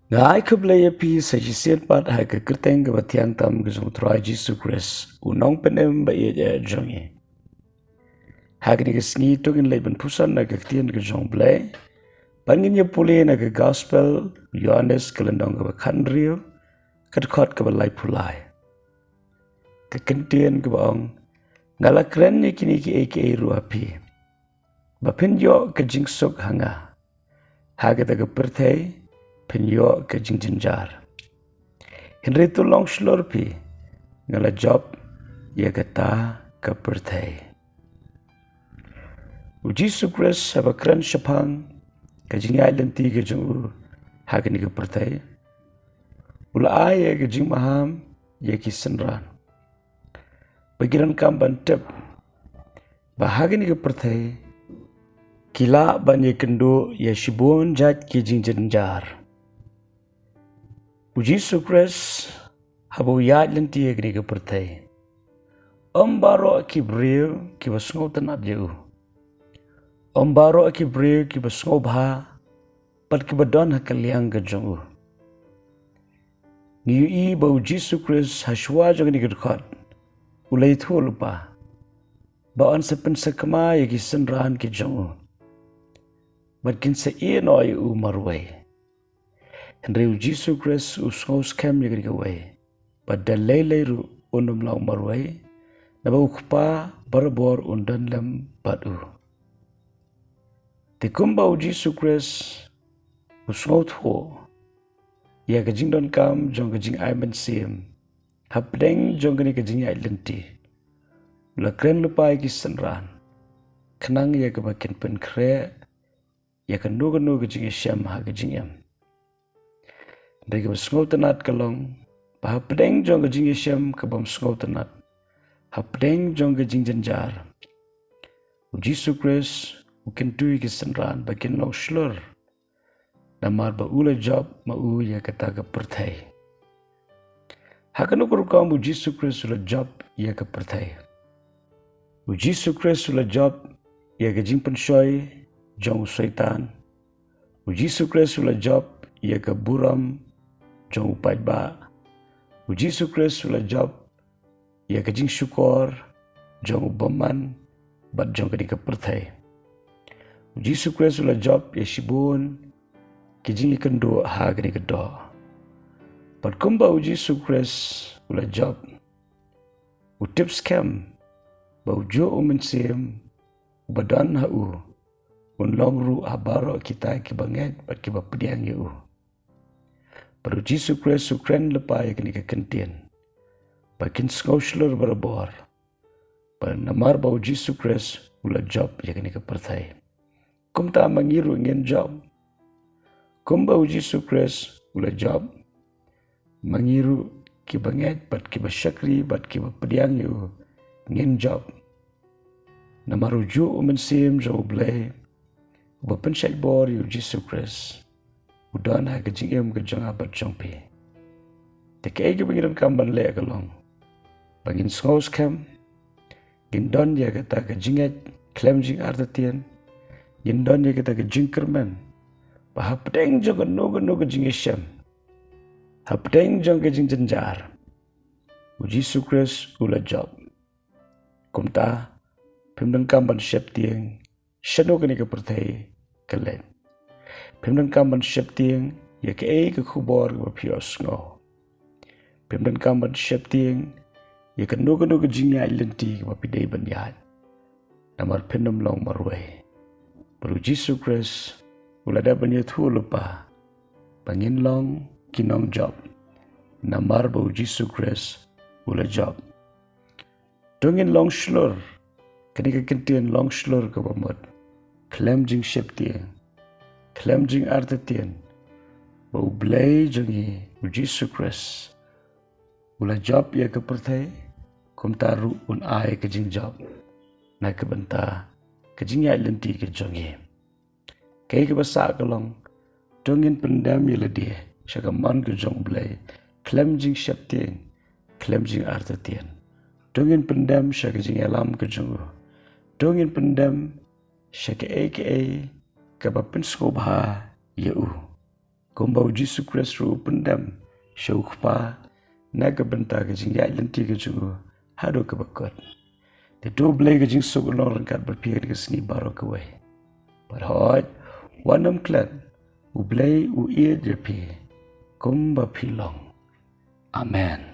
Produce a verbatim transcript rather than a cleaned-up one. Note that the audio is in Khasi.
Nga ai khublei ïa phi sa shisien pat ha ka kyrteng kaba thiang tam ka jong u Trai Jisu Khrist, u nongpynim ba ïeit jong ngi. Ha kane ka sngi to ngin leit ban pyrshang na ka ktien ka jong u Blei. Ban ngin ïa pule na ka Gospel u Ïohannes ka lynnong kaba khathynriew, ka dkhot kaba laiphew lai. Ka kyntien kaba ong, nga la kren ïa kine kiei kiei ruh ha phi, ba phin ïoh ka jingsuk ha nga. Ha kata ka pyrthei phin ïoh ka jingjynjar. Hynrei to long shlur phi, nga la jop ïa kata ka pyrthei. U Jisu Khrist haba kren shaphang ka jingïaid lynti ka jong u ha kane ka pyrthei, u la ai ïa ka jingmaham ïa ki synran ba ki donkam ban tip ba ha kane ka pyrthei ki lah ban ïakynduh ïa shibun jait ki jingjynjar. U Jisu Khrist haba u ïaid lynti ha kane ka pyrthei, ym baroh ki briew kiba sngewtynnat ïa u. Ym baroh ki briew kiba sngewbha bad kiba don ha ka liang ka jong u. Ngi ïohi ba u Jisu Khrist ha shuwa jong kane ka dkhot u la ïathuh lypa ba yn sa pynsakma ïa ki synran ki jong u, bad kin sa ïehnoh ïa u marwei. Hynrei u Jisu Khrist u sngewskhem ïa kane kawei, ba da lei lei ruh un ym long marwei, naba u Kpa barabor un don lem bad u. Te kumba u Jisu Khrist u sngewthuh ïa ka jingdonkam jong ka jingai mynsiem hapdeng jong kane ka jingïaid lynti, u la kren lypa ïa ki synran, khnang ïa kaba kin pynkhreh ïa kano kano ka jingïashem ha ka jingim. Hynrei kaba sngewtynnat ka long ba hapdeng jong ka jingïashem kabym sngewtynnat, hapdeng jong ka jingjynjar, u Jisu Khrist u kyntu ïa ki synran ba kin long shlur, namar ba u la jop ma u ïa kata ka pyrthei. Ha kano ka rukom u Jisu Khrist u la jop ïa ka pyrthei? U Jisu Khrist u la jop ïa ka jingpynshoi jong u Soitan. U Jisu Khrist u la jop ïa ka burom jong u paidbah. U Jisu Khrist u la jop ïa ka jingshukor jong u bymman bad jong kane ka pyrthei. U Jisu Khrist u la jop ïa shibun ki jingïakynduh ha kane ka doh. Bad kumba u Jisu Khrist u la jop, u tip skhem ba ujuh u mynsiem uba don ha u un long ruh ha baroh kita kiba ngeit bad kiba pdiang ïa u. Bad u Jisu Khrist u kren lypa ïa kane ka kyntien ba kin sngew shlur barabor, ba namar ba u Jisu Khrist u la jop ïa kane ka pyrthei. Kumta ma ngi ruh ngin jop. Kumba u Jisu Khrist u la jop, ma ngi ruh kiba ngeit bad kiba shakri bad kiba pdiang ïa u ngin jop. Namar ujuh u mynsiem jong u Blei uba pynshait bor ïa u Jisu Khrist u don ha ka jingim ka jong nga bad jong phi. Te kaei kaba ngi donkam ban leh ka long ba ngin sngew skhem, ngin don ïa kata ka jingngeit khlem jingartatien, ngin don ïa kata ka jingkyrmen ba hapdeng jong kano kano ka jingïashem, hapdeng jong ka jingjynjar, u Jisu Khrist u la jop. Kumta phim donkam ban sheptieng shano kane ka pyrthei ka leit. Phim donkam ban sheptieng ïa kaei ka khubor kaba phi ïohsngew. Phim donkam ban sheptieng ïa kano kano ka jingïaid lynti kaba phi dei ban ïaid, namar phin ym long marwei. Bad u Jisu Khrist u la dep ban ïathuh lypa ba ngin long ki nongjop, namar ba u Jisu Khrist u la jop. To ngin long shlur, kane ka kyntien long shlur kaba mut khlem jingsheptieng, khlem jingartatien ba u Blei jong ngi, u Jisu Khrist, u la jop ïa ka pyrthei, kumta ruh un ai ka jingjop na ka bynta ka jingïaid lynti ka jong ngi. Kaei kaba sah ka long, to ngin pyndem ïa lade sha ka mon ka jong u Blei khlem jingsheptieng, khlem jingartatien. To ngin pyndem sha ka jingïalam ka jong u. To ngin pyndem sha kaei kaei kaba pynsngewbha ïa u. kumba u Jisu Khrist ruh u pyndem sha u Kpa na ka bynta ka jingïaid lynti ka jong u haduh kaba kut. Te to U Blei ka jingsuk un long ryngkat bad phi ha ka sngi baroh kawei. Bad hooid, wat nym klet, U Blei u ïeit ïa phi kumba phi long. Amen.